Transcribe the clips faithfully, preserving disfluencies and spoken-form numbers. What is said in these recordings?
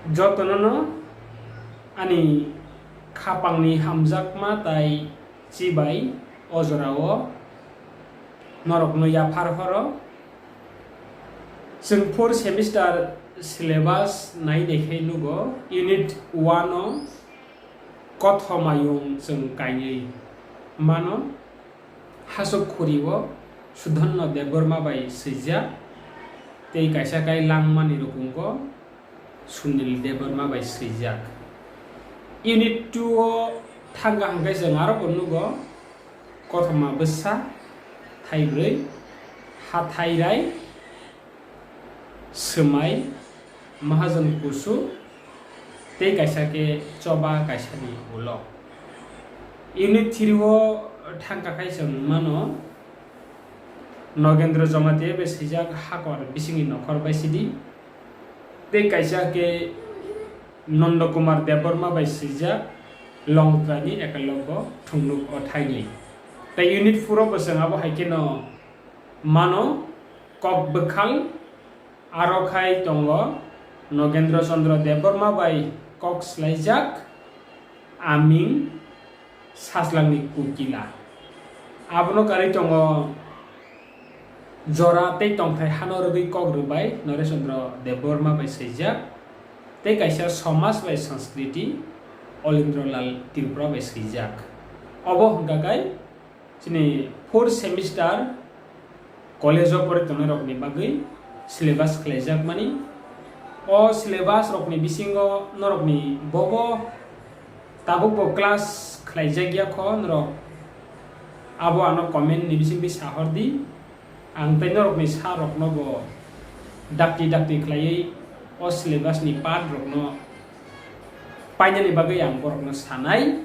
Jotono no ani khapangni hamjakma tai chibai o jorao norokno yaphar horo. Chwng four semester syllabus nai naikhai nugo, unit one o kothomayung chwng kainwi mano. Hasuk khuri o Sudhanno Debbarma bai swijak tei kaisa kai langmani rukungo Sunil Debbarma bai swijak. Unit two o thangkha hwnkhe chwng aro bo nugo, kothoma bwsa thaibrwi, hathai rai, swmai, mahajon kusu, tei kaisa khe choba kaisani ulo. Unit three o thangkha khai chwng mano Nogendra Jamatia bai swijak Hakor bisingni nokhor bai sidi, tei kaisa khe Nanda Kumar Debbarma bai swijak Longtraini Ekalobbo Thungnuk o thainwi. Tei unit four o bo chwng abo hai kheno mano Kokbwkhal, aro khai tongo Nogendra Chandra Debbarma bai kok swlaijak Aming Sajlangni Kukila. Abono karwi tongo Jora tei Tongthai Hano Rwgwi Kok Rwbai Noresh Chandra Debbarma bai swijak, tei kaisa Somaj bai Sanskriti Olindra Lal Tripura bai swijak. Obo hwnkha khe chini four semester college o pore tongnai rokni bagwi syllabus khlaijakmani. O syllabus rokni bisingo norokni bobo tabuk bo class khlaijak ya kho, norok abo ano comment ni bisingtwi sahor di. Ang tei norokni sir rokno bo dakti dakti khlaiwi o syllabus ni part rokno painani bagwi ang borokno sanai.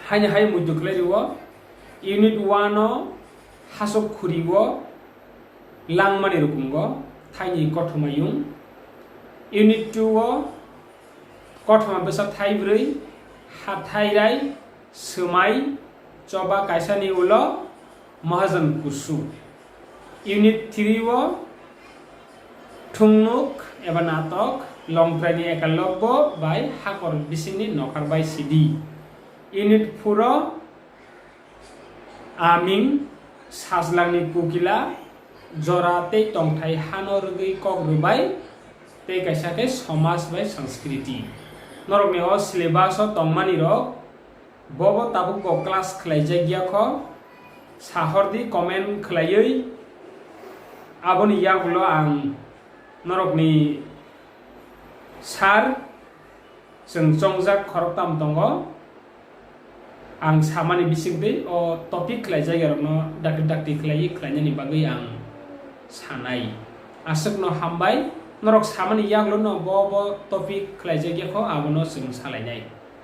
Haino hai muitu khlai rwo, unit one o hasok khuri o langmani rukungo thaini kothoma yung. Unit two o kothoma bwsa thaibrwi, hathai rai, swmai, choba kaisani ulo, mahajon kusu. Unit three o thungnuk eba natok, Longtraini Ekalobbo bai Hakor bisingni nokhar bai sidi. Unit four o Aming, Sajlangni Kukila, Jora tei Tongthai Hano Rwgwi Kok Rwbai, tei kaisa khe Somaj bai Sanskriti. Norokni o syllabus o tongmani rok, bobo tabuk bo class khlaijak ya kho, sahor di comment khlaiwi. Aboni yagulo ang norokni sir, chwng chongjak khoroktham tongo. Ang samani bisingtwi o topic khlaijak yarokno dakti dakti khlaiwi khlainani bagwi ang sanai. Aswkno hambai, norok samani yagulono bo bo topic khlaijak ya kho, abono chwng salainai.